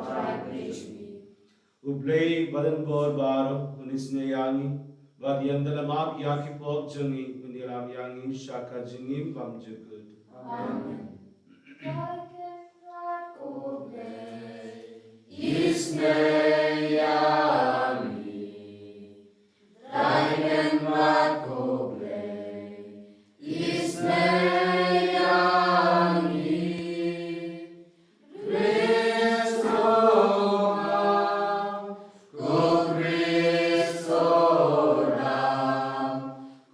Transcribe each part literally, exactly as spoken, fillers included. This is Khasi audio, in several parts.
Trai Blei jong ngi. U Blei badonbor baroh un isynei ïa ngi, bad ïa kaba la map ïa ki pop jong ngi, un ïalam ïa ngi sha ka jingim bymjukut. Amen. Trai kynrad, ko Blei, isynei ïa ngi. Trai kynrad, ko Blei, isynei ïa ngi. Khrist u Ram, ko Khrist u Ram,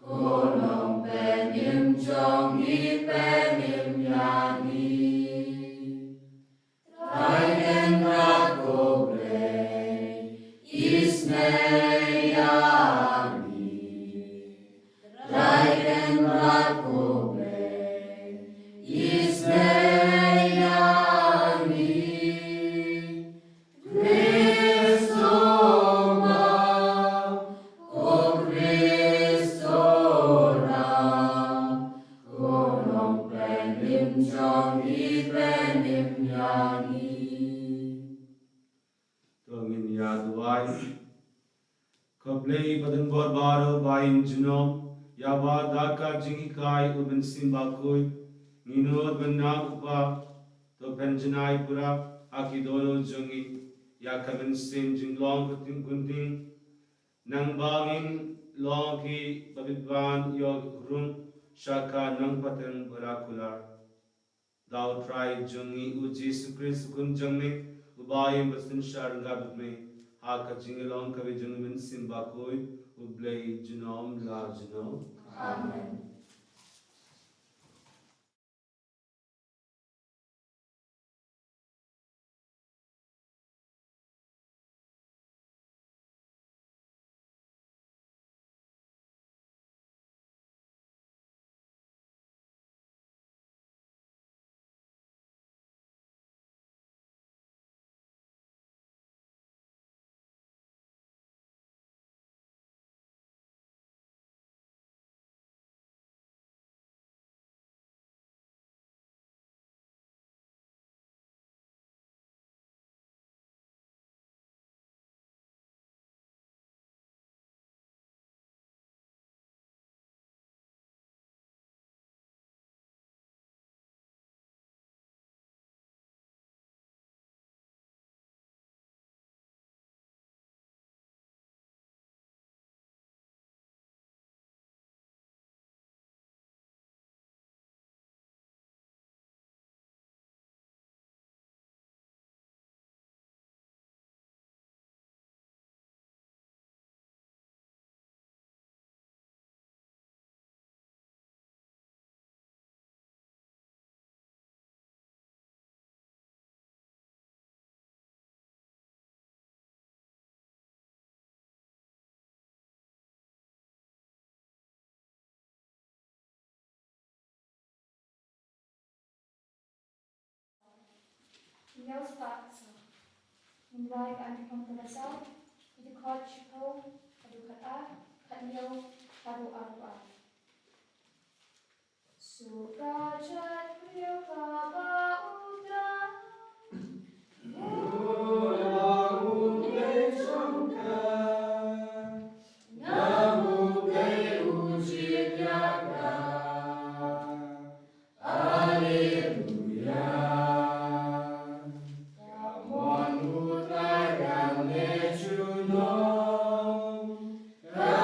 ko Nongpynim jong ngi, pynim ïa ngi. Trai kynrad, ko Blei, isynei ïa ngi. Trai kynrad, ko Blei, isynei ïa ngi. Khrist u Ram, ko Khrist u Ram, ko Nongpynim jong ngi, pynim ïa ngi. To ngin ïa duwai. Ko Blei badonbor baroh ba ïeit junom, ïa ba da ka jinghikai u Mynsiem Bakhuid ngin nud ban nang u Kpa, to pynjanai pura ha ki dohnud jong ngi ïa ka mynsiem jinglong kynting kynting, nangba ngin long ki babit ban ïoh rung sha ka nongpateng ba la kular. Da u Trai jong ngi u Jisu Khrist u Khun jong me, uba im bad synshar ryngkat bad me, ha ka jingïalong kaba jong u Mynsiem Bakhuid, u Blei junom la junom. Amen. Ngi ïa spah sa. Ngi duwai ka Antiphon kaba saw, ki dkhot shiphew, haduh khatar, khathynñiew, haduh arphew ar. Suh ka jaitbynriew kaba U Trai. Alleluia. Ka mon U Trai kan leh junom, ka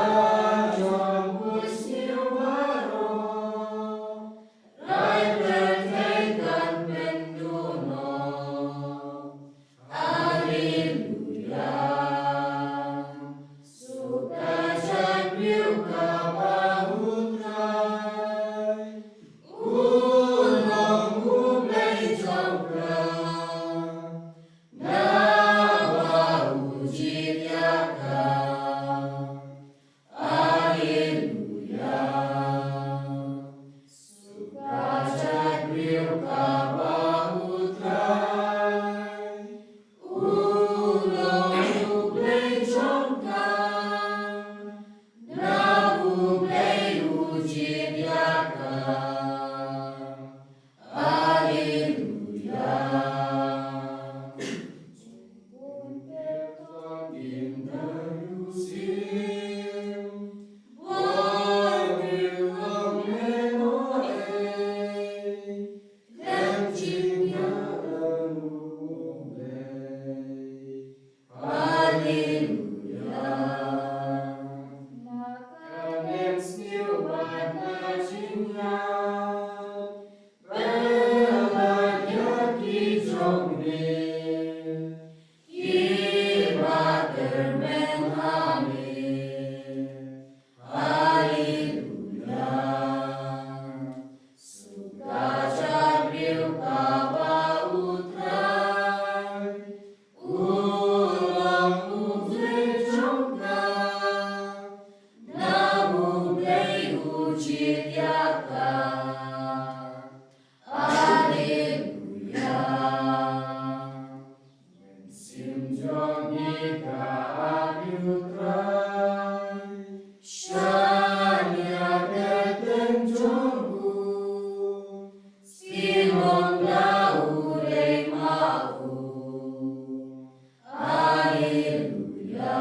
jong u sniew baroh, Trai pyrthei kan pynduh noh. Alleluia. Suh ka jaitbynriew kaba U Trai. U long U Blei jong ka, naba u jied ïa ka. Alleluia. Suh ka jaitbynriew kaba U Trai. U long U Blei jong ka, naba jied ïa ka. Alleluia. Mynsiem jong ngi ka ap ïa u Trai. Shaniah ka kyrteng jong u. Siem ong ba u dei ma u. Alleluia.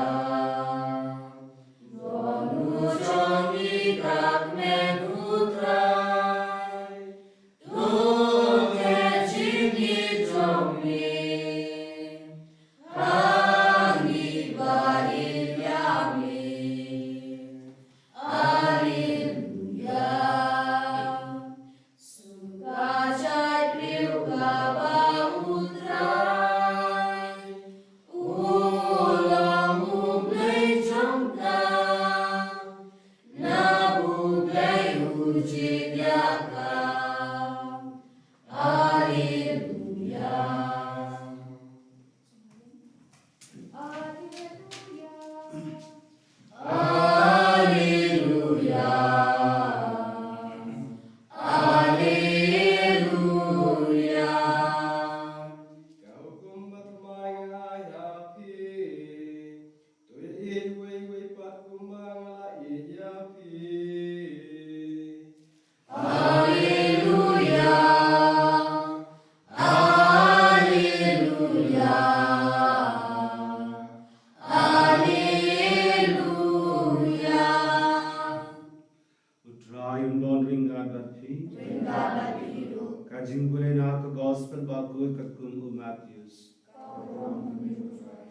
Don u jong ngi ka kmen u Trai. To ka jingïeit jong me. Ka ngi ba ïeit ïa me. Alleluia. Sum ka jaitbynriew kaba u Trai u long u Blei jong ka. Na u Blei u jied ïa ka. Alleluia. Alleluia. Alleluia. Alleluia. Ka hukum ba thymmai nga ai ha phi. To ïa ïeit uwei uwei pat kumba nga la ïeit ïa phi. Alleluia. Alleluia. Alleluia. U Trai un don ryngkat bad phi. Ryngkat bad phi ruh. Ka jingpule na ka Gospel bakhuid katkum u Mathaios. Ka burom ïa me, U Trai.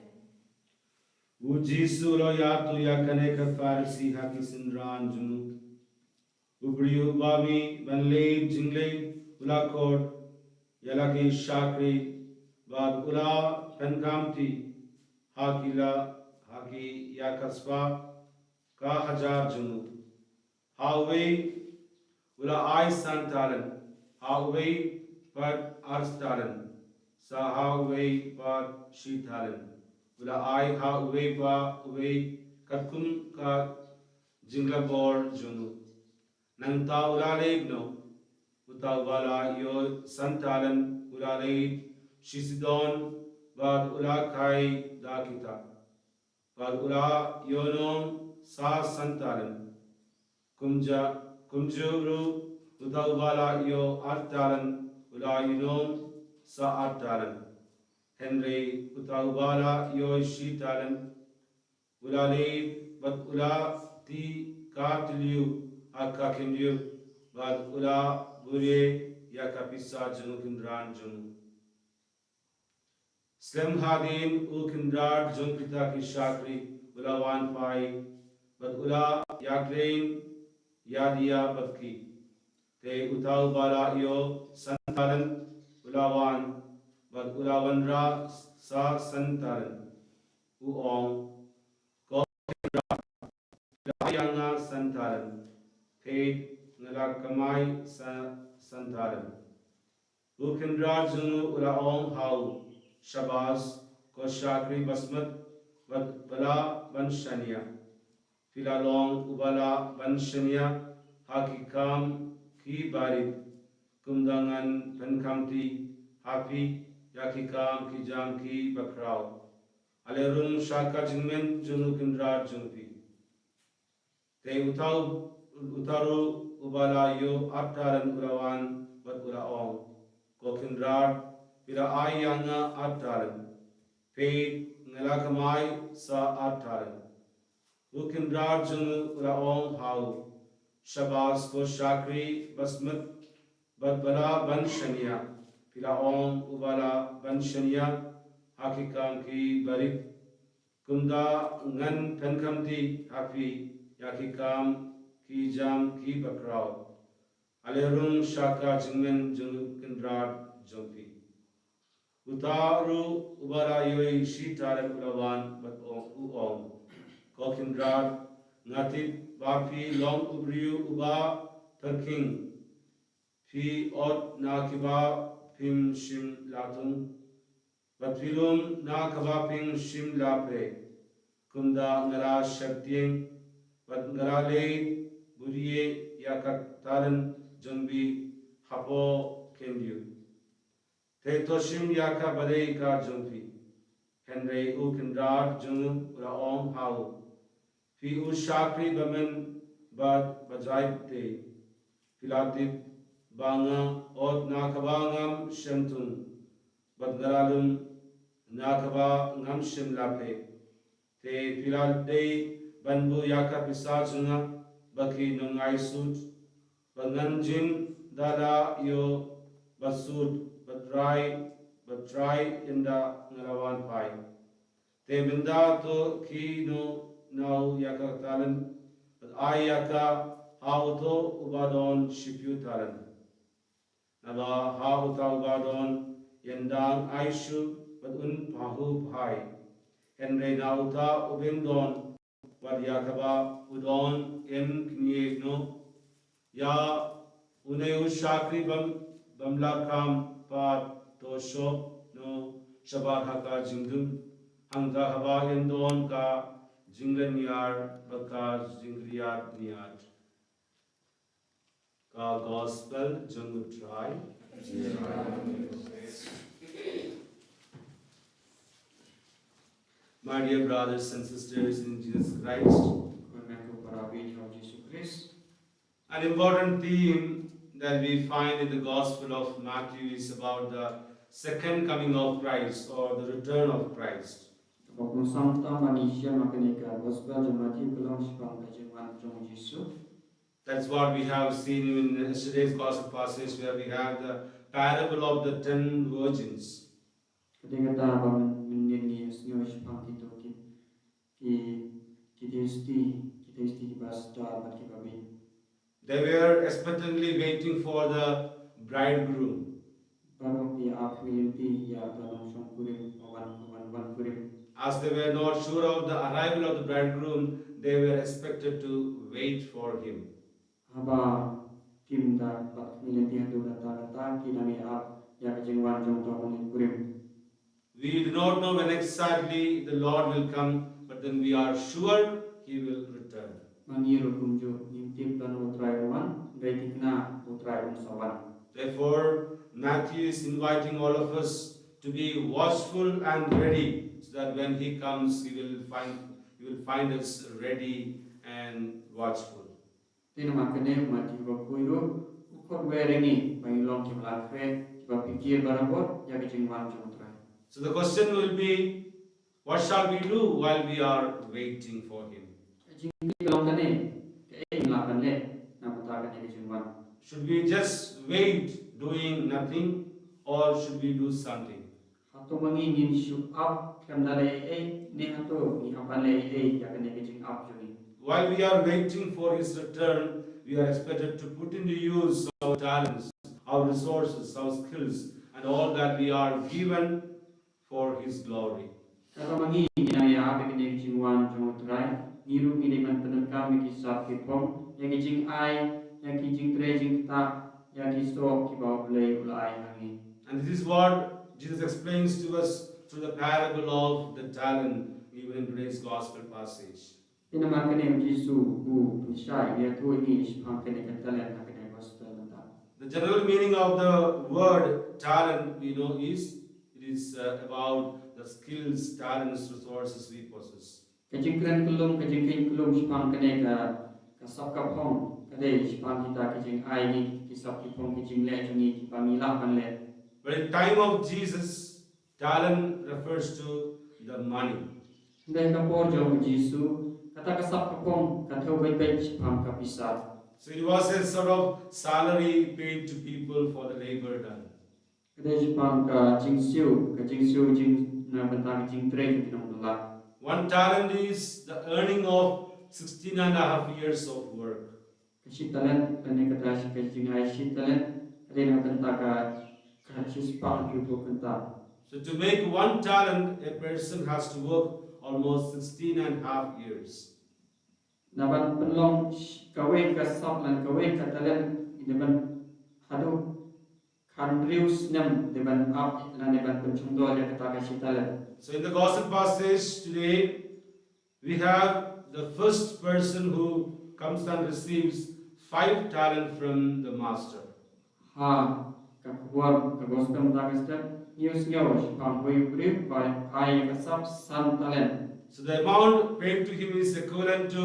U Jisu u la ïathuh ïa kane ka Pharisi ha ki synran jong u. U briew uba mih ban leit jingleit u la khot ïa la ki shakri bad u la pynkamti ha ki la, ha ki ïa ka spah ka hajar jong u. Ha uwei u la ai san talent, ha uwei pat ar talent, sa ha uwei pat shi talent. U la ai ha uwei pa uwei katkum ka jingleh bor jong u. Nangta u la leit noh. Uta uba la ïoh san talent u la leit shisyndon bad u la kai da kita. Bad u la ïohnong sa san talent. Kumjuh, kumjuh ruh uta uba la ïoh ar talent u la ïohnong sa ar talent. Hynrei uta uba la ïoh shi talent u la leit bad u la tih ka tylli ha ka khyndiat bad u la buhrieh ïa ka pisa jong u kynrad jong u. Slem hadien u kynrad jong kita ki shakri u la wan phai bad u la ïakren ïa dia bad ki. Te uta uba la ïoh san talent u la wan bad u la wanrah sa san talent. U ong, ko kynrad, phi la ai ïa nga san talent, peit nga la kamai sa san talent. U kynrad jong u u la ong ha u, shabas ko shakri basmut bad ba lah ban shaniah. Phi la long uba lah ban shaniah ha ki kam ki barit, kumta ngan pynkhamti ha phi ïa ki kam ki jam ki bakhraw. Ale rung sha ka jingmut jong u kynrad jong phi. Te uta, uta ruh uba la ïoh ar talent u la wan bad u la ong, ko kynrad, phi la ai ïa nga ar talent, peit nga la kamai sa ar talent. U kynrad jong u u la ong ha u, shabas ko shakri basmut bad ba lah ban shaniah. Phi la ong uba lah ban shaniah ha ki kam ki barit, kumta ngan pynkhamti ha phi ïa ki kam ki jam ki bakhraw. Ale rung sha ka jingmut jong u kynrad jong phi. Uta ruh uba la ïoh shi talent u la wan bad u ong, ko kynrad, nga tip ba phi long u briew uba pyrkhing. Phi ot na kiba phim shym la thung bad phi lum na kaba phim shym la plie. Kumta nga la sheptieng bad nga la leit bad phi ïa ka talent jong phi hapoh khyndiat. Te to shim ïa kaba dei ka jong phi. Hynrei u kynrad jong u u la ong ha u, phi u shakri bymman bad ba jai te. Phi la tip ba nga ot na kaba ngam shym thung, bad nga la lum na kaba ngam shym la peit. Te phi la dei ban buh ïa ka pisa jong nga ba ki nongai sut, ba ngan jin da la ïoh ba sut, ba trai, ba trai ynda nga la wan phai. Te mynta to khie noh na u ïa ka talent, bad ai ïa ka ha uto uba don shiphew talent. Naba ha uta uba don ïa dang ai shuh bad un pahuh phai. Hynrei na uta u bym don, wat ïa kaba u don yn kñia noh. Ïa une u shakri bym, bym la kam pat to shop noh shabar ha ka jingdum. Hangta haba yn don ka jinglynñiar bad ka jingkyrïat ñiat. Ka Gospel jong U Trai. My dear brothers and sisters in Jesus Christ, an important theme that we find in the Gospel of Matthew is about the second coming of Christ or the return of Christ. Kaba kongsan tam ba ngi shem ha kane ka Gospel jong Matthew ka long shaphang ka jingwan jong U Jisu. That's what we have seen in yesterday's gospel passage, where we have the parable of the ten virgins. Ka dei kata ba mynnin ngi ïohsngew shaphang kito ki, ki, ki theisotti, ki theisotti kiba star bad kiba beit. They were expectantly waiting for the bridegroom. Baroh ki ap lynti ïa uta u nongshong kurim, uba wan, uba wan kurim. As they were not sure of the arrival of the bridegroom, they were expected to wait for him. Haba kim da pat lynti haduh katta katta, ki dang ïa ap ïa ka jingwan jong uta u nongkurim. We do not know when exactly the Lord will come, but then we are sure he will return. Ma ngi ruh kumjuh ngim tip kano U Trai un wan, hynrei thikna U Trai un sa wan. Therefore, Matthew is inviting all of us to be watchful and ready, so that when he comes, he will find, he will find us ready and watchful. Te namar kane u Matthew u kyrkhu ruh, u khot wei ïa ngi ba ngin long kiba la khreh, kiba pyrkhat barabor ïa ka jingwan jong U Trai. So the question will be, what shall we do while we are waiting for him? Ka jingkylli ka long kane, kaei ngin lah ban leh na ka bynta kane ka jingwan? Should we just wait doing nothing, or should we do something? Hato ma ngi ngin shu ap khlem da leh ei ei, ne hato ngi hap ban leh ei ei ïa kane ka jingap jong ngi? While we are waiting for his return, we are expected to put into use our talents, our resources, our skills, and all that we are given for his glory. Hato ma ngi ngi nang ïa ap ïa kane ka jingwan jong U Trai, ngi ruh ngi dei ban pyndonkam ïa ki sap ki phong, ïa ki jingai, ïa ki jingtrei jingktah, ïa ki soh kiba U Blei u la ai ha ngi. And this is what Jesus explains to us through the parable of the talent, even in today's gospel passage. Te namar kane U Jisu u pynshai, u ïathuh ïa ngi shaphang kane ka talent ha kane ka gospel mynta. The general meaning of the word talent, we know, is it is, uh, about the skills, talents, resources we possess. Ka jingkren kyllum, ka jingkren kyllum shaphang kane ka, ka sap ka phong, ka dei shaphang kita ki jingai ngi, ki sap ki phong, ki jingleh jong ngi kiba ngi lah ban leh. But in time of Jesus, talent refers to the money. Hynrei ha ka por jong U Jisu, kata ka sap ka phong ka thew beit beit shaphang ka pisa. So it was a sort of salary paid to people for the labor done. Ka dei shaphang ka jingsiew, ka jingsiew jing na ka bynta ka jingtrei jong ki nongbylla. One talent is the earning of sixteen and a half years of work. Ka shi talent, lane kata shi ka jingai shi talent, ka dei na ka bynta ka, ka shispah hynriewphew kynta. So to make one talent, a person has to work almost sixteen and a half years. Na ban pynlong sh-, kawei ka sap lane kawei ka talent, i dei ban haduh khathynriew snem dei ban ap lane ban pynshongdor ïa kata ka shi talent. So in the gospel passage today, we have the first person who comes and receives five talent from the master. Ha ka khubor ka gospel mynta ka step ngi ïohsngew shaphang uwei u briew ba ai ïa ka sap san talent. So the amount paid to him is equivalent to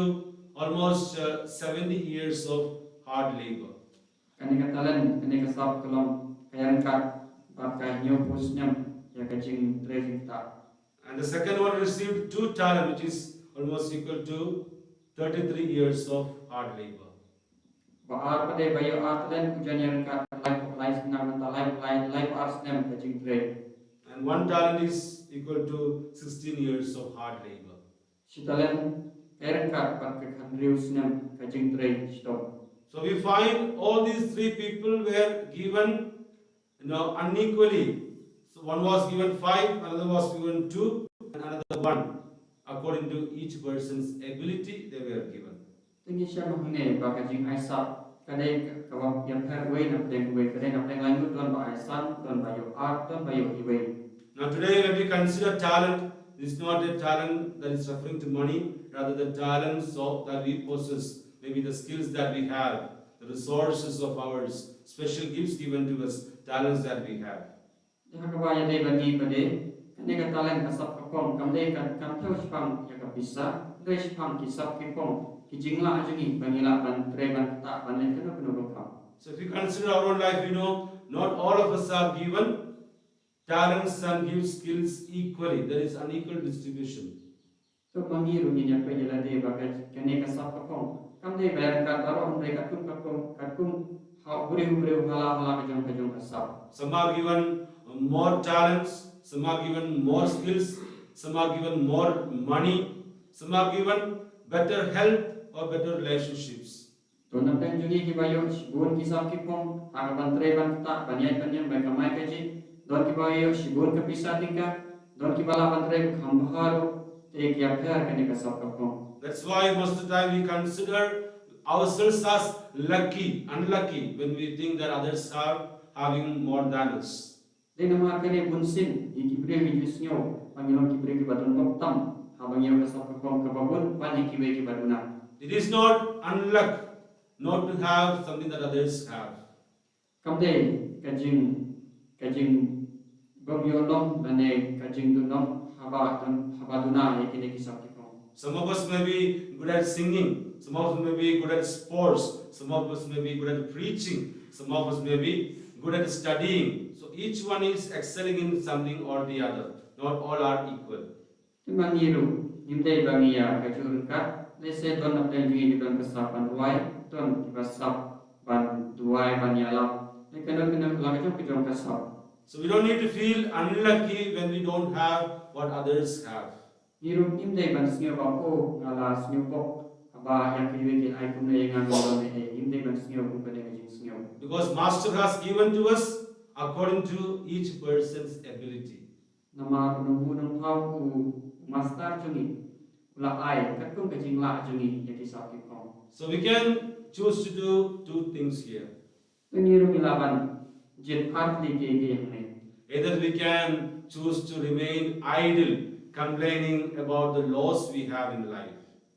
almost uh, seventy years of hard labor. Kane ka talent, kane ka sap ka long ka ïaryngkat bad ka hynñiewphew snem ïa ka jingtrei jingktah. And the second one received two talent, which is almost equal to thirty-three years of hard labor. Ba ar pat de ba ïoh ar talent u jan ïaryngkat laiphew lai snem, nangta laiphew lai, laiphew ar snem ka jingtrei. And one talent is equal to sixteen years of hard labor. Shi talent ka ïaryngkat bad ka khathynriew snem ka jingtrei shitom. So we find all these three people were given, you know, unequally. So one was given five, another was given two, and another one. According to each person's ability, they were given. Te ngi shem hangne ba ka jingai sap ka dei ka, kaba ïapher uwei na pdeng uwei, ka dei na pdeng laingut don ba ai san, don ba ïoh ar, don ba ïoh iwei. Now today, when we consider talent, this is not a talent that is referring to money, rather the talents of that we possess, maybe the skills that we have, the resources of ours, special gifts given to us, talents that we have. Te ha kaba ïadei bad ngi pat de, kane ka talent, ka sap ka phong kam dei ka, kam thew shaphang ïa ka pisa, hynrei shaphang ki sap ki phong, ki jinglah jong ngi ba ngi lah ban trei ban ktah ban leh kano kano ka kam. So if you consider our own life, you know, not all of us are given talents and give skills equally. There is unequal distribution. To ma ngi ruh ngin ïa peit ïa lade ba ka, kane ka sap ka phong kam dei ba ïaryngkat baroh, hynrei katkum katkum, katkum ha u briew u briew, ha la ha la ka jong ka jong ka sap. Some are given more talents, some are given more skills, some are given more money, some are given better health or better relationships. Don na pdeng jong ngi kiba ïoh shibun ki sap ki phong ha ka ban trei ban ktah, ban ïaid ban ïeng, ban kamai kajih. Don kiba ïoh shibun ka pisa tyngka, don kiba lah ban trei kham bha ruh, te ki ïapher kane ka sap ka phong. That's why most of the time we consider ourselves as lucky, unlucky when we think that others are having more than us. Dei namar kane bunsien ïa ki briew ngi ju sngew ba ngi long ki briew kiba don bok tam haba ngi ïoh ka sap ka phong kaba bun ban ïa kiwei kiba duna. It is not unluck not to have something that others have. Kam dei ka jing, ka jingbym ïoh lem lane ka jingdon lem haba don, haba duna ïa kine ki sap ki phong. Some of us may be good at singing, some of us may be good at sports, some of us may be good at preaching, some of us may be good at studying. So each one is excelling in something or the other. Not all are equal. Te ma ngi ruh ngim dei ba ngi ïa ka jingryngkat, lehse don na pdeng jong ngi ki don ka sap ban duwai, don kiba sap ban duwai ban ïalam, ne kano kano la ka jong ka jong ka sap. So we don't need to feel unlucky when we don't have what others have. Ngi ruh ngim dei ban sngew ba, oh, nga la sngewbok haba ïa kiwei ki ai kumne ïa nga, nga don ne ei, ngim dei ban sngew kum kane ka jingsngew. Because Master has given to us according to each person's ability. Namar u nongbuh nongthaw, u Master jong ngi u la ai katkum ka jinglah jong ngi ïa ki sap ki phong. So we can choose to do two things here. Te ngi ruh ngi lah ban jied ar tylli kiei kiei hangne. Either we can choose to remain idle, complaining about the loss we have in life.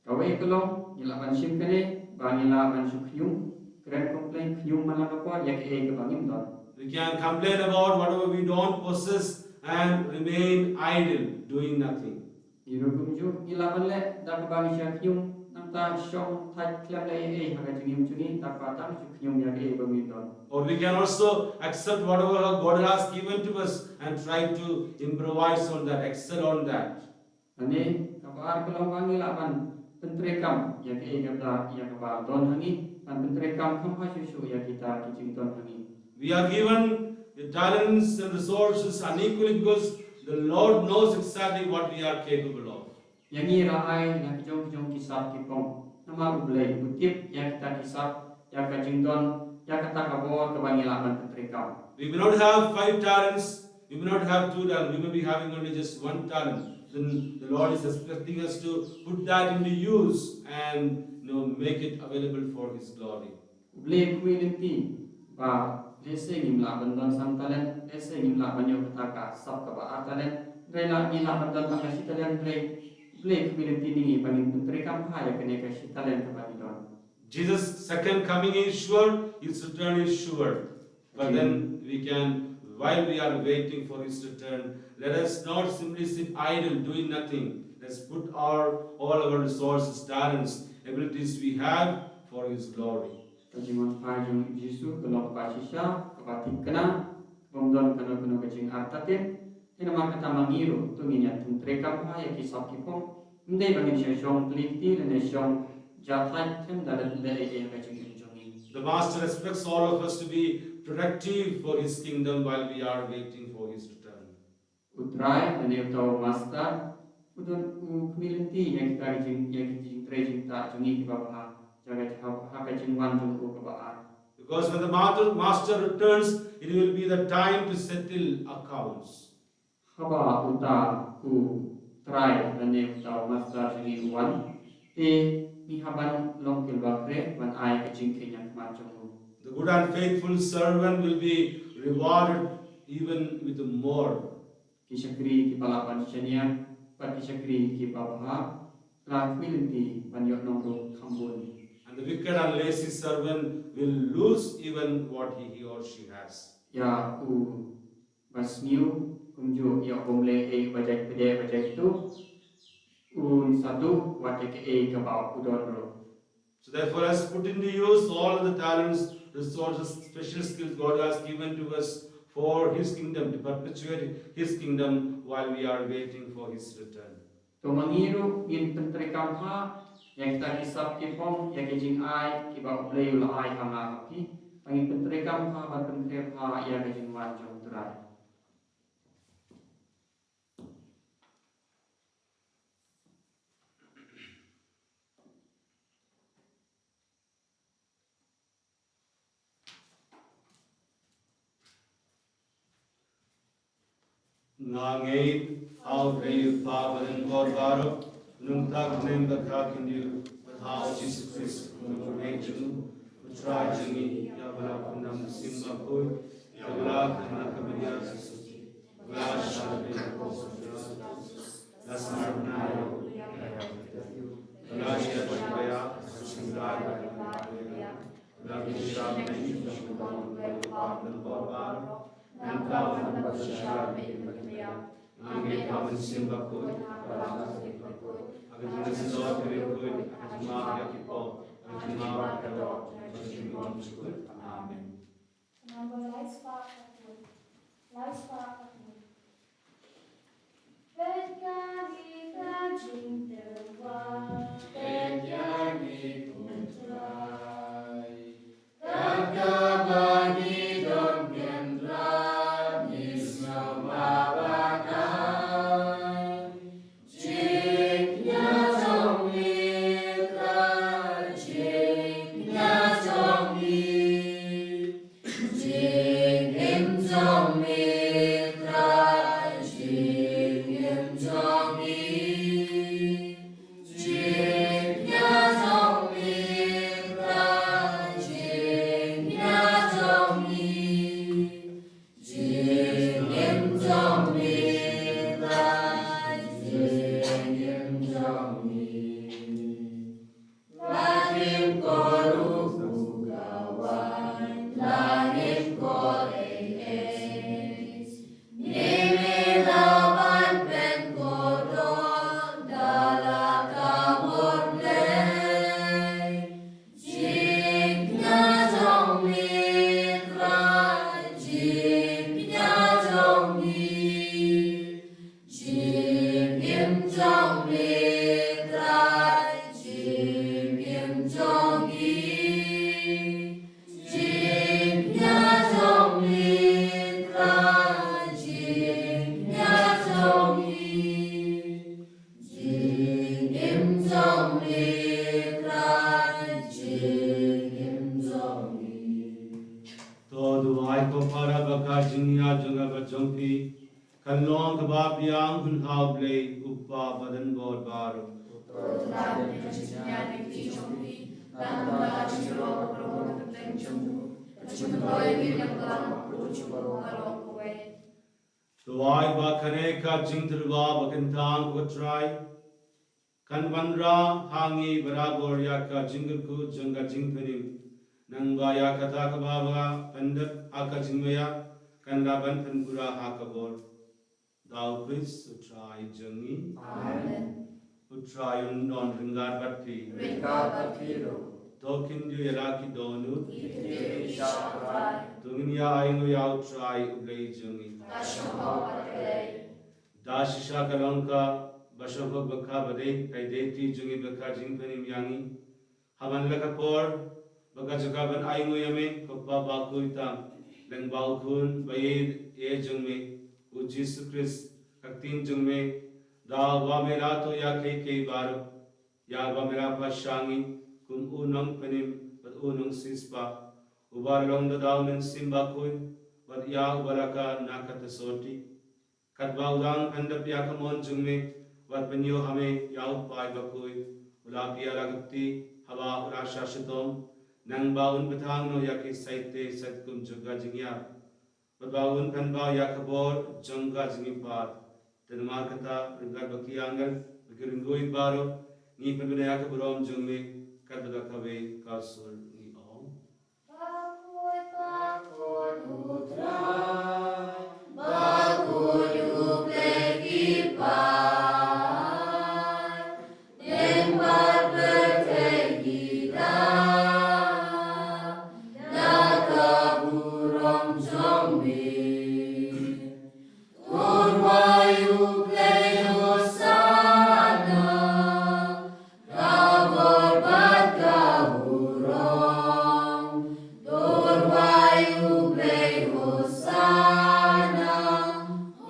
Kawei ka long, ngi lah ban shim kane ba ngi lah ban shu khñium, kren complain, khñium man la ka por ïa kaei kaba ngim don. We can complain about whatever we don't possess and remain idle, doing nothing. Ngi ruh kumjuh ngi lah ban leh da kaba ngi shu khñium, nangta shong thait khlem leh ei ei ha ka jingim jong ngi, da kaba tang shu khñium ïa kaei ba ngim don. Or we can also accept whatever God has given to us and try to improvise on that, excel on that. Lane kaba ar ka long ba ngi lah ban pyntreikam ïa kaei kaba, ïa kaba don ha ngi, ban pyntreikam kham bha shuh shuh ïa kita ki jingdon ha ngi. We are given the talents and resources unequally because the Lord knows exactly what we are capable of. Ïa ngi la ai na ki jong ki jong ki sap ki phong. Namar U Blei u tip ïa kita ki sap, ïa ka jingdon, ïa kata ka bor kaba ngi lah ban pyntreikam. We may not have five talents, we may not have two talents, we may be having only just one talent. Then the Lord is expecting us to put that into use and, you know, make it available for His glory. U Blei u khmih lynti ba lehse ngim lah ban don san talent, lehse ngim lah ban ïoh kata ka sap kaba ar talent, hynrei lah ngi lah ban don tang ka shi talent, hynrei U Blei u khmih lynti na ngi ba ngin pyntreikam bha ïa kane ka shi talent kaba ngi don. Jesus' second coming is sure, his return is sure. But then we can, while we are waiting for his return, let us not simply sit idle, doing nothing. Let's put our, all our resources, talents, abilities we have for his glory. Ka jingwan phai jong u Jisu ka long kaba shisha, kaba thikna, kaba ym don kano kano ka jingartatien. Te namar kata ma ngi ruh to ngin ïa pyntreikam bha ïa ki sap ki phong. Ym dei ba ngin shu shong plie kti lane shong jahthait them da leh ei ei ha ka jingim jong ngi. The Master expects all of us to be productive for his kingdom while we are waiting for his return. U Trai lane uta u Master u don u khmih lynti ïa kita ki jing, ïa ki jingtrei jingktah jong ngi kiba bha ha ka, ha ka jingwan jong u kaba ar. Because when the master, master returns, it will be the time to settle accounts. Haba uta u Trai lane uta u Master jong ngi u wan, te ngi hap ban long ki ba khreh ban ai ka jingkheiñ ha khmat jong u. The good and faithful servant will be rewarded even with more. Ki shakri kiba lah ban shaniah bad ki shakri kiba bha la khmih lynti ban ïoh nong ruh kham bun. And the wicked and lazy servant will lose even what he, he or she has. Ïa u ba sniew kumjuh ïa u bym leh ei, ba jait pdeng ba jait tuh, un sa duh wat ïa kaei kaba u don ruh. So therefore, let's put into use all the talents, resources, special skills God has given to us for his kingdom, to perpetuate his kingdom while we are waiting for his return. To ma ngi ruh ngin pyntreikam bha ïa kita ki sap ki phong, ïa ki jingai kiba U Blei u la ai ha nga ha phi. Ba ngin pyntreikam bha ban pynkhreh bha ïa ka jingwan jong U Trai. Nga ngeit ha U Blei U Kpa badonbor baroh, nongthaw kynrad bad kynriah, bad ha U Jisu Khrist, U Nongpynïaid jong ngi, U Trai jong ngi, ïa uba la pyndonkam Mynsiem Bakhuid, ïa uba la kynrad na ka bynta Jisu. Amen. Number lai spah ka kut. Lai spah ka kut. Peit kane ka jingtyrwa, peit kane ko Trai. Kat kaba ngi don kynrad, ngi sngewbha ban ai. Jingkñia jong ngi, Trai, jingkñia jong ngi. Jingim jong ngi, Trai, jingim jong ngi. Jingkñia jong ngi, Trai, jingkñia jong ngi. Jingim jong ngi, Trai, jingim jong ngi. La ngim kwah ruh u ka wan, la ngim kwah ei ei. Ngi la wan pynkhuid da la ka bor Blei. Jingkñia jong ngi, Trai, jingkñia jong ngi. Jingim jong ngi, Trai, jingim jong ngi. Jingkñia jong ngi, Trai, jingkñia jong ngi. Jingim jong ngi, Trai, jingim jong ngi. To duwai ko para ba ka jingkñia jong nga bad jong phi kan long kaba biang hun ha U Blei U Kpa badonbor baroh. Duwai ba kane ka jingtyrwa ba kynthang ko Trai Kan wanrah ha ngi barabor ïa ka jingkyrkhu jong ka jingpynim, nangba ïa kata kaba nga pyndep ha ka jingmaïa kan lah ban pynpura ha ka bor. Da U Khrist U Trai jong ngi. Amen. U Trai un don ryngkat bad phi. Ryngkat bad phi ruh. To kin ïa la ki dohnud. Ki kyndiah ïa U Trai. To ngin ïa ainguh ïa U Trai U Blei jong ngi. Ka shong bha bad ka dei. Da shisha ka long kaba shong bha bad kaba dei, ka dei ka jingpynim ïa ngi. Ha man la ka por bad ka jaka ban ainguh ïa me, ko Pa bakhuid tam, lyngba U Khun ba ïeit jong me, U Jisu Khrist, ka ktien jong me, da uba me la thoh ïa kiei kiei baroh, ïa uba me la pash sha ngi kum u nongpynim bad u nongsiewspah, uba la long da U Mynsiem Bakhuid, bad ïa uba la kha na kata ka sotti. Katba u dang pyndep ïa ka mon jong me, wat pynïoh ha me ïa u paid bakhuid, u la plie la ka kti, haba u la shah shitom, nangba un bthang noh ïa ki saitei saitkum jong ka jingïap. Bad ba un pynpaw ïa ka bor jong ka jingmihpat. Te namar kata, ryngkat bad ki angel, bad ki riewngeit baroh, ngi pynbna ïa ka burom jong me, katba da kawei ka sur ngi ong. Bakhuid, bakhuid U Trai, bakhuid U Blei ki paid, dang bad pyrthei ki dap da ka burom jong me. To rwai U Blei Hosana, ka bor bad ka burom. To rwai U Blei Hosana,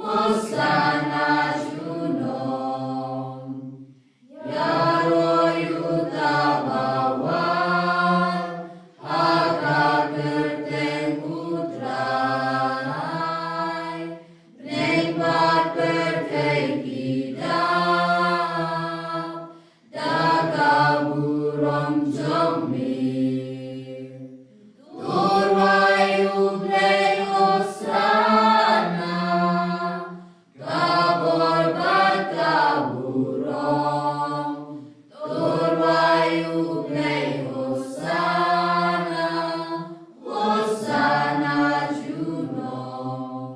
Hosana junom. Ïaroh uta uba wan ha ka kyrteng U Trai, dang bad pyrthei ki dap da ka burom jong me. To rwai U Blei Hosana, ka bor bad ka burom. To rwai U Blei Hosana, Hosana junom.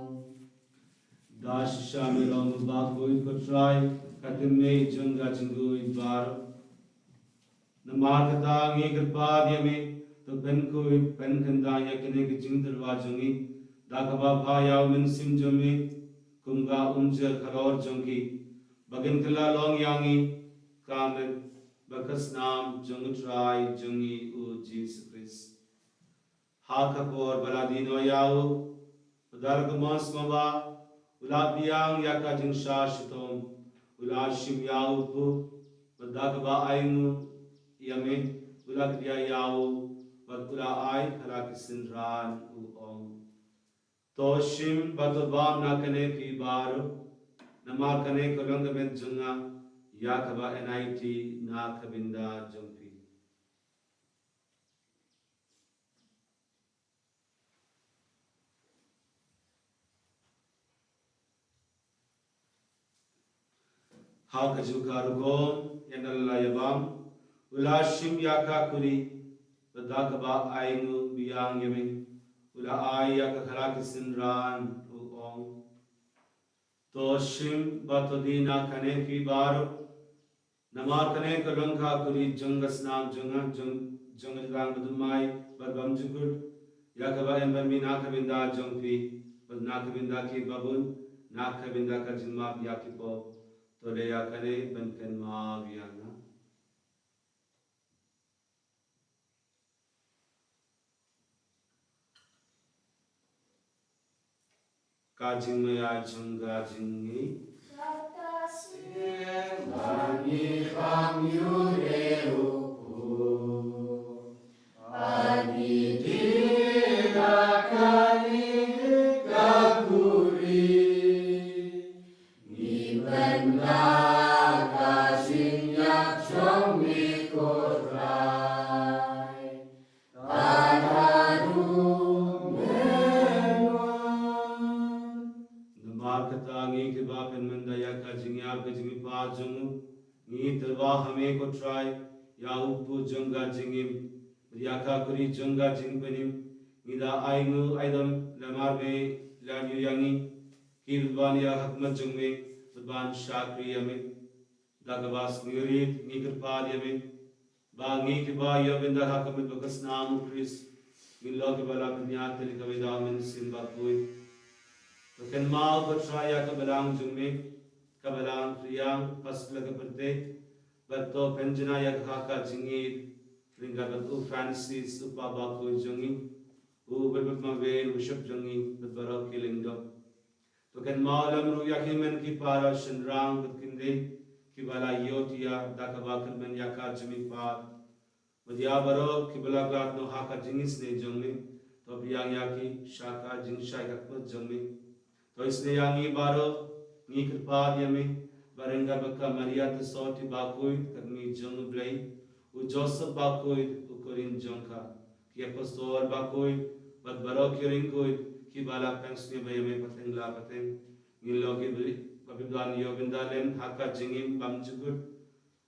Da shisha me long bakhuid ko Trai, ka kmie jong ka jingkhuid baroh. Namar kata ngi kyrpad ïa me, to pynkhuid pynkhyndai ïa kane ka jingtyrwa jong ngi da kaba phah ïa U Mynsiem jong me kum ka umjer halor jong ki, ba kin kylla long ïa ngi ka met bad ka snam jong U Trai jong ngi U Jisu Khrist. Ha ka por ba la die noh ïa u, bad da la kynmaw sngewbha, u la biang ïa ka jingshah shitom, u la shim ïa u phuh, bad da kaba ainguh ïa me, u la kdiah ïa u, bad u la ai ha la ki synran u ong. To shim bad to bam na kane phi baroh, namar kane ka long ka met jong nga, ïa kaba yn aiti na ka bynta jong phi. Ha kajuh ka rukom, ynda la ïa bam, u la shim ïa ka kuri, bad da kaba ainguh biang ïa me, u la ai ïa ka ha la ki synran u ong. To shim bad to die na kane phi baroh, namar kane ka long ka kuri jong ka snam jong nga, jong, jong ka jingïalang badumai bad bymjukut, ïa kaba yn pynmih na ka bynta jong phi, bad na ka bynta ki babun, na ka bynta ka jingmap ïa ki pop. To leh ïa kane ban kynmaw ïa nga. Ka jingmaïa jong ka jingngeit. Kata sien ba ngi bam ïa u Blei u Kpa, ba ngi die da kane ka kuri. Ngi pynlah ka jingïap jong ngi ko Trai, kata ruh men wan. Namar kata ngi kiba pynmynta ïa ka jingïap ka jingmihpat jong u, Ngi tyrwa ha me ko Trai, ïa u kpu jong ka jingim, bad ïa ka kuri jong ka jingpynim, ngi da ai nguh ai dom, namar me la ïoh ïa ngi, ki ban ïa ha khmat jong me, bad ban shakri ïa me. Da kaba sngewrit ngi kyrpad ïa me, ba ngi kiba ïoh bynda ha ka met bad ka snam u Khrist, ngin long kiba la pynïaid tylli kawei da u Mynsiem Bakhuid. To kynmaw ko Trai ïa ka balang jong me, ka balang Riang, Pastor ka pyrthei, bad to pynjngai ïa ka ha ka jingïeid, ryngkat bad u Francis, u Papa bakhuid jong ngi, u Wilbert Mawei, u Bishop jong ngi, bad baroh ki lyngdoh. To kynmaw lem ruh ïa ki hynmen ki para shynrang bad kynthei kiba la ïoh ïa da kaba kyrmen ïa ka jingmihpat. Bad ïa baroh kiba la klet noh ha ka jingisynei jong me. To biang ïa ki sha ka jingshai khmat jong me. To isynei ïa ngi baroh, ngi kyrpad ïa me, ba ryngkat bad ka Maria Theisotti bakhuid, ka kmie jong u Blei, u Joseph bakhuid, u Korin jong ka, ki apostol bakhuid, bad baroh ki riewkhuid kiba la pynsngew ïa me pateng la pateng. Ngin long ki briew ba phi ban ïoh bynda lem ha ka jingim bymjukut,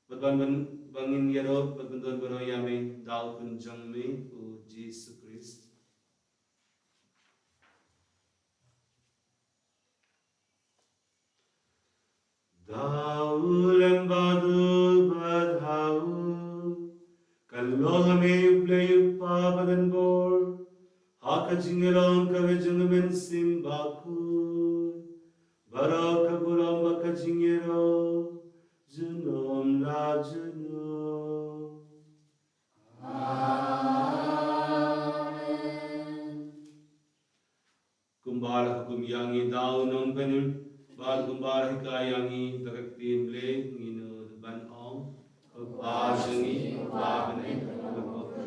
bad ban ban ban ngin ïaroh bad ban don baroh ïa me da u Khun jong me u Jisu Khrist. Da u lem bad u bad ha u, ka long ha me u Blei u Kpa badonbor, ha ka jingïalong kaba jong u Mynsiem Bakhuid, baroh ka burom bad ka jingïaroh, junom la junom. Amen. Kumba la hukum ïa ngi da u Nongpynim, bad kumba la hikai ïa ngi da ka ktien Blei, ngin nud ban ong: Ko Kpa jong ngi, uba ha bneng, ka long ka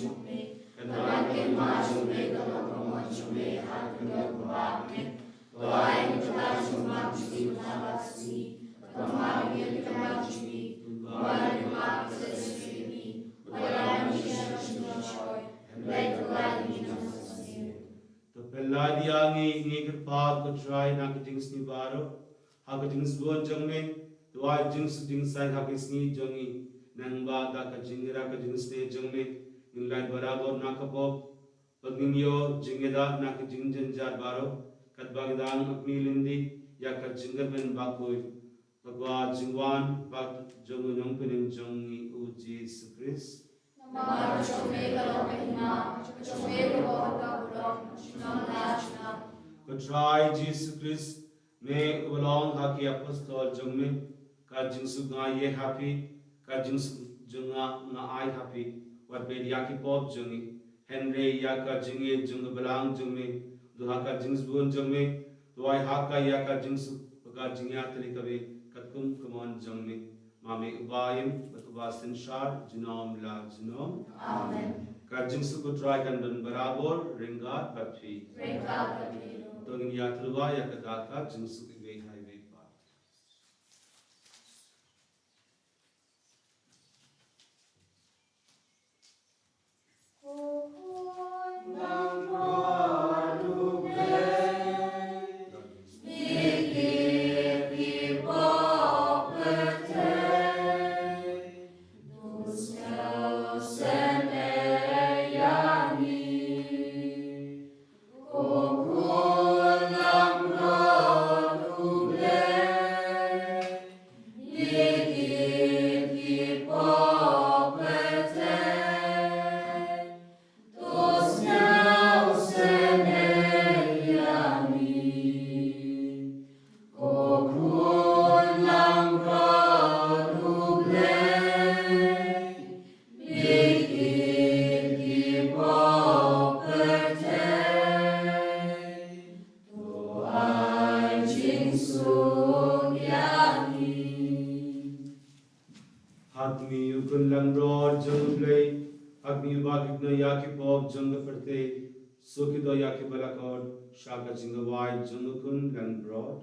jong me, ka don ka hima jong me, ka long ka mon jong me, ha ka khyndew kumba ha bneng. To ai ïa ngi mynta ka jingpynbna jong ngi ha kane ka sngi, bad to map ïa ngi ki kyrpad jong ngi, kumba ngi map ïa ki kyrpad jong ngi, bad to lait ïa ngi sha ka jingshoi, hynrei to lait ïa ngi na ka bymjukut. To pynlait ïa ngi, ngi kyrpad ko Trai, na ka jingsniew baroh, ha ka jingsbun jong me, to ai jingsuk jingsaiñ ha ka sngi jong ngi, nangba da ka jingïarap ka jingsniew jong me, ngin lait barabor na ka pop, bad ngin ïoh jingïada na ka jingjynjar baroh, katba ngi dang ap mihlynti ïa ka jingkyrmen bakhuid, bad ka jingwan pat jong u Nongpynim jong ngi u Jisu Khrist. Namar jong me ka long ka hima, jong me ka long ka burom, junom la junom. Ko Trai Jisu Khrist, me uba la ong ha ki apostol jong me, ka jingsuk nga ïa ha phi, ka jingsuk jong nga nga ai ha phi, wat beh ïa ki pop jong ngi, hynrei ïa ka jingïeit jong ka balang jong me, duh ha ka jingsbun jong me, to ai ha ka ïa ka jingsuk bad ka jingïatylli kaba katkum ka mon jong me. Ma me uba im bad uba synshar junom la junom. Amen. Ka jingsuk ko Trai kan don barabor ryngkat bad phi. Ryngkat bad phi ruh. To ngin ïatyrwa ïa kata ka jingsuk iwei ha iwei pat. Ha khmih, U Khun langbrot jong U Blei, ha khmih ba kit noh ïa ki pop jong ka pyrthei, suk kit noh ïa kiba la khot sha ka jingkhawai jong U Khun langbrot.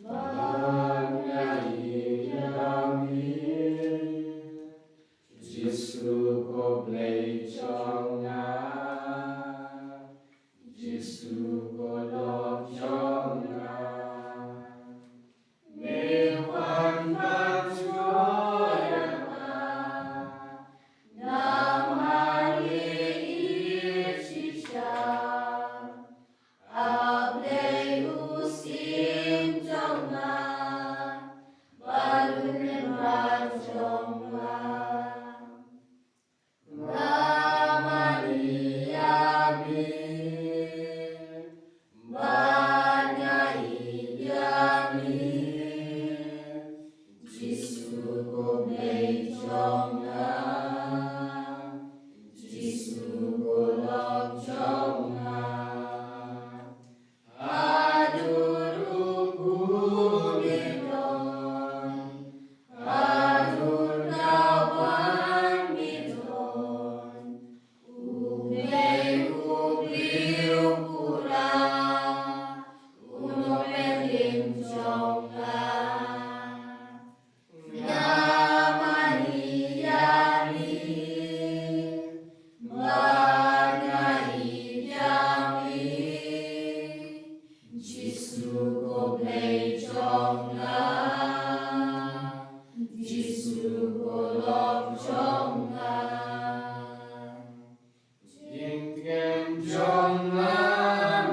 Ba nga ïa mi, Jisu ko Blei jong nga, Jisu ko lok jong nga. Me wan ban jngoh ïa nga namar ngi ïeit shisha. A Blei u syiem jong nga bad u Nongrwai jong nga. Nga mane ïa me, ba nga ïeit ïa me. Jisu ko Blei jong nga, Jisu ko lok jong nga. Haduh ruh kumne don, haduh dawan me don. U Blei u briew pura, u nongpynim jong nga. Nga mane ïa me, ba nga ïeit ïa me. Jisu ko Blei jong nga, Jisu ko lok jong nga. Jingkmen jong nga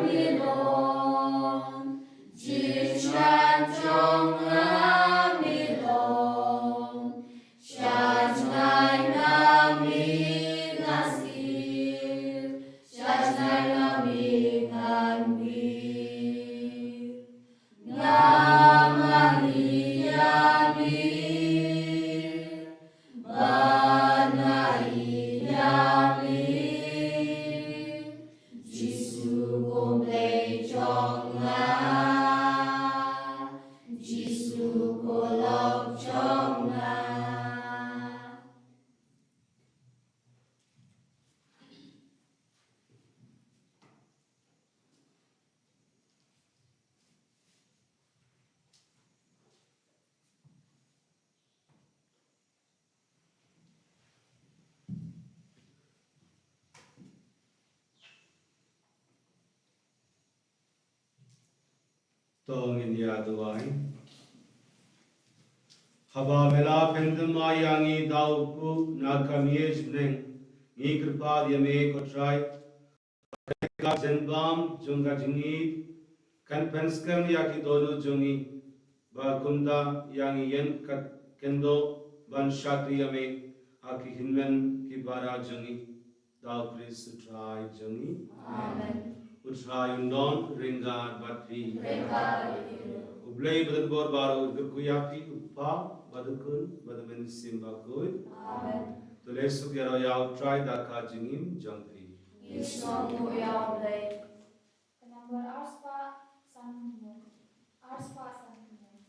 me don, jingshad jong nga me don. Shad jngai na me nga sir, shad jngai na me ngan wir. Nga mane ïa me, ba nga ïeit ïa me. Jisu ko Blei jong nga, Jisu ko lok jong nga. To ngin ïa duwai. Haba me la pynthymmai ïa ngi da u kpuh na ka miej bneng, ngi kyrpad ïa me ko Trai, ka jingbam jong ka jingïeit kan pynskhem ïa ki dohnud jong ngi, ba kumta ïa ngi ïeng kat kyndoh ban shakri ïa me ha ki hynmen ki para jong ngi. Da u Khrist u Trai jong ngi. Amen. U Trai un don ryngkat bad phi. Ryngkat bad phi. U Blei badonbor baroh un kyrkhu ïa phi, u Kpa bad u Khun bad u Mynsiem Bakhuid. Amen. To leh suk ïaroh ïa u Trai da ka jingim jong phi. Ngi sngewthuh ïa u Blei. Ka nombor arspah sanphew hynñiew. Arspah sanphew hynñiew.